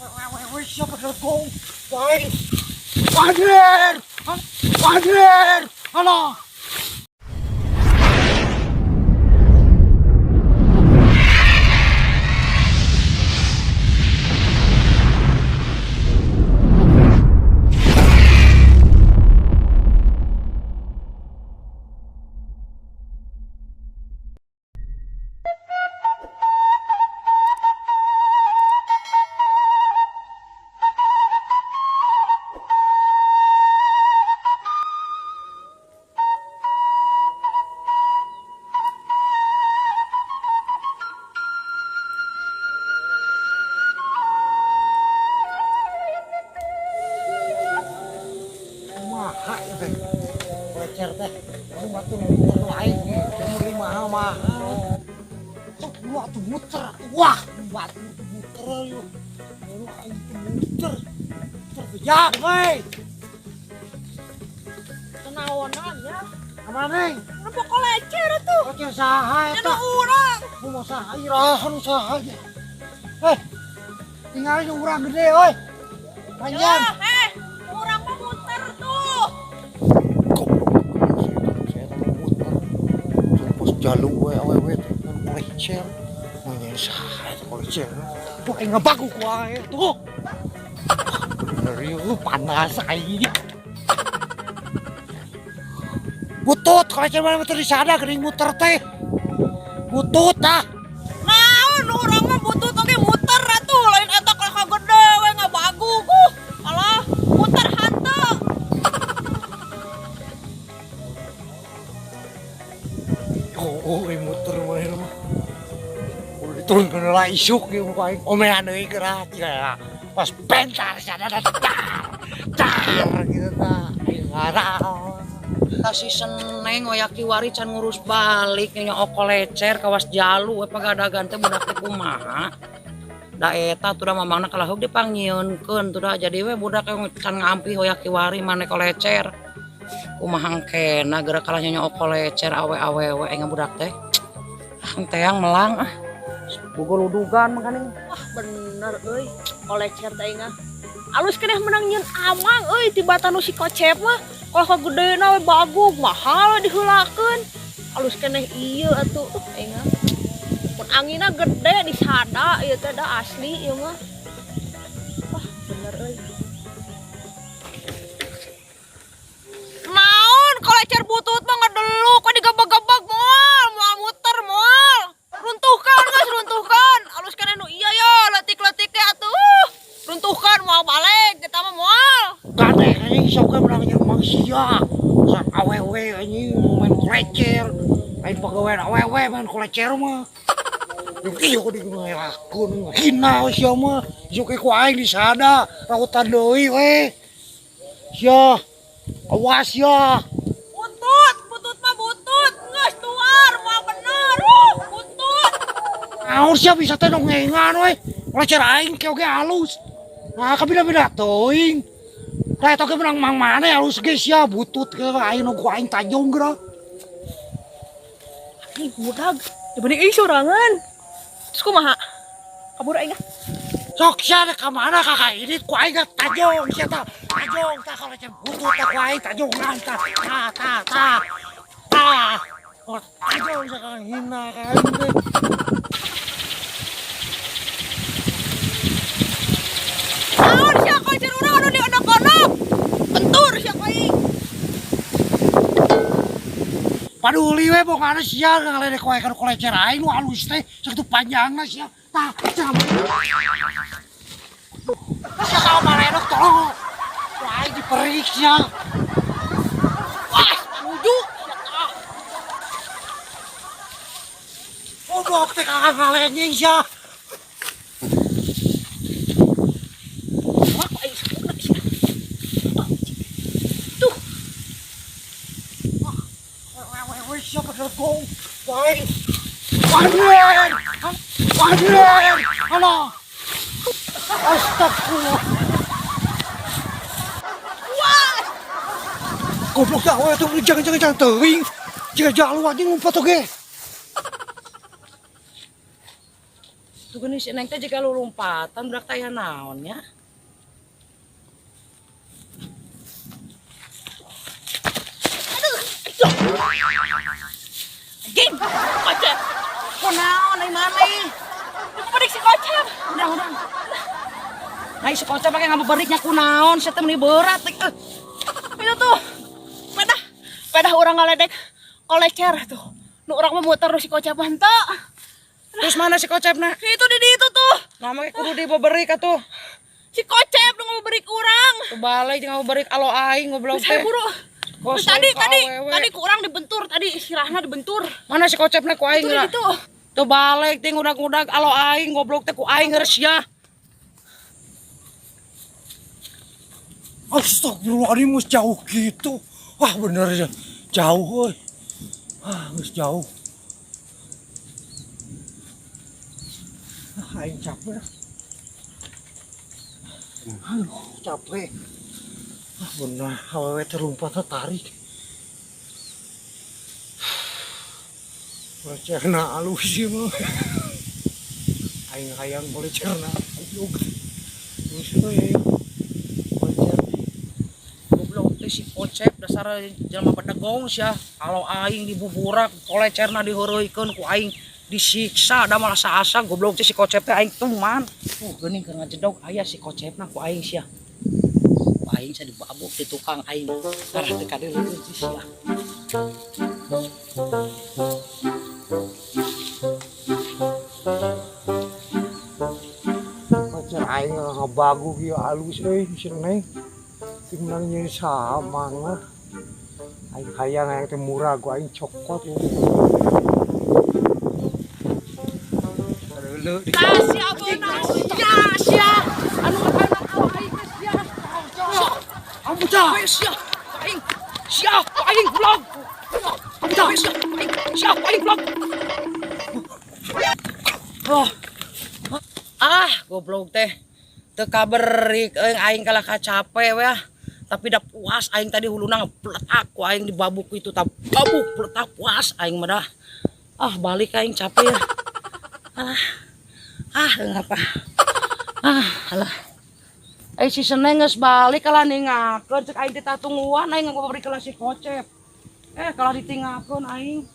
Weh, siapa gong? Woi. Anjir! Anjir! Alah. Kumaha ya teh? Lecer teh. Kamu batu muter lain. Kamu beli mahal-mahal. Sok gua tuh muter. Wah, batu tuh muter yuk. Lu aing tuh muter. Muter bejak, weh. Kenaonan ya. Kamana neng? Kenapa kok lecer atuh? Lecer saha eta? Anu urang. Lu mau saha irahan saha. Eh, tinggalin urang gede, oi. Panjang. Ya, urang mah muter tuh. Goblok, saya muter. Terus jalu we awewe teh kan kolecer. Nanya saha eta kolecer. Tuh aing ngabagu ku aing tuh. Bener ieu panas aing. Butut kolecer mana muter di sana geuning muter teh. Butut ah. Naon urang mah butut oge muter atuh, lain eta kalahka gede we ngabagu ku. Alah, muter hanteu. Oh, oh, muter mah mah. Udah diturunkeun heula isuk ieu ku aing omean deui geura ya. Pas pentar sana tar tar gitu tah. Aing ngarang. Kasih seneng oyak kiwari can ngurus balik nyonya oko lecer kawas jalu we pagadagan teh budak teh kumaha. Da eta tuh da mamangna kalah heug dipanggieunkeun tuh da jadi we budak can ngampi hoyak kiwari mane kolecer. Kumaha engkena geura kalah nyonya oko lecer awe-awewe aing budak teh. Ah teang melang ah. Buguludugan makaning. Wah bener euy, kolecer teh aing ah. Alus keneh menang nyeun amang euy tibatan nu si kocep mah. Kalau kagedena we bagug mahal we diheulakeun. Alus keneh ieu atuh aing ah. Mun anginna gede disada ieu teh da asli ieu mah. Wah bener euy. Naon kolecer butut mah ngedeluk we digebeg-gebeg moal, moal muter moal. Runtuhkan geus runtuhkan. Alus keneh nu ieu ya leutik-leutik ge atuh. Runtuhkan moal balik kita mah moal. Gade anjing sok ge menang jeung manusia. Sak awewe anjing main kolecer. Lain pagawean awewe main kolecer mah. Ieu kudu ngelakeun hina we sia mah. Isuk ku aing disada rautan deui we. Sia. Awas sia. Butut, butut mah butut, geus tuar moal bener. Butut. Naon sia bisa teh nongengan we. Kolecer aing ke oge halus. Nah, kabina-bina teuing. Tah eta ge menang mang maneh halus ge sia butut ke aing nu ku aing tajong geura. Ih, budak, dibanding aing sorangan. Terus kumaha? Kabur aing ah. Sok sia ka mana kakak ini ku aing tajong sia tah. Tajong tah kolecer butut tah ku aing tajongan tah. Tah tah tah. Tah. Oh, tajong sia ka hina ka aing teh. Naon sia kolecer urang anu dionak-onak? Bentur sia ka aing. Paduli we bongana sia ngaledek wae kana kolecer aing nu halus teh sakitu panjangna sia. Tah, sia. Sia ka maledok tolong. Ku aing diperik sia. Wah, setuju sia tah. Goblok teh kakak ngalenying sia. Wah, ku aing sepukna sia. Tuh. Wewe siapa gong? Woi. Anjir! Anjir! Alah. Astagfirullah. Wah. Goblok dah, we tuh jangan jangan jangan teuing. Jika jalu anjing lompat oge. Tuh geuning si Neng teh jiga lulumpatan budak teh aya naon nya. Anjing, Kocep. Kunaon ai maneh? Berik si Kocep. Udah, udah. Nah, si Kocep pake ngabeberiknya kunaon, sia teh meuni berat. Itu tuh. Pedah, pedah urang ngaledek kolecer tuh. Nu urang mah muter si Kocep mah henteu. Terus mana si Kocepna? Itu di itu tuh. Nah, make kudu dibeberik atuh. Si Kocep nu ngabeberik urang. Tuh balik jeung ngabeberik alo aing goblok Saya teh. buru. Kos Tadi aing ka tadi awewe. tadi ku urang dibentur, tadi sirahna dibentur. Mana si Kocepna ku aing Itu di geura? ditu. Tuh balik teh ngudag-ngudag alo aing goblok teh ku aing geus sia. Astagfirullahaladzim, geus jauh gitu. Wah bener ya, jauh euy. Ah, geus jauh. Ah, aing capek. Aduh, capek. Ah, bener, awewe teh lompatna tarik. Kolecerna alus ieu mah. Aing hayang kolecerna. Goblok. Geus we. Kolecer. Goblok teh si Kocep dasar jelema bedegong sia. Kalau aing dibuburak kolecerna diheureuykeun ku aing disiksa da malah asa-asa goblok teh si Kocep teh aing tuman. Geuning keur ngajedog aya si Kocepna ku aing sia. Ku aing sia dibabuk di tukang aing. Arah teh kadeuleukeun si sia. Kolecer aing ngabagu ieu alus euy si Neng. Ting menang nyeun samang lah. Aing hayang hayang teh murah gua aing cokot. Tah sia beunang Sia sia anu ngapain alo aing teh sia. Ampun cah. Aing sia. Aing sia aing goblok. Ampun sia aing sia aing goblok. Oh. Ah, goblok teh. Teu kaberik euy aing kalah kacape we ah. Tapi dah puas aing tadi huluna ngepletak ku aing dibabuk itu tah babuk pletak puas aing mah dah. Ah, balik aing capek ya. Ah. Ah, ngapa? Ah, alah. Si Seneng geus balik kalah ningakeun cek aing teh tatungguan aing ngababrik kalah si Kocep. Kalah ditinggalkeun aing.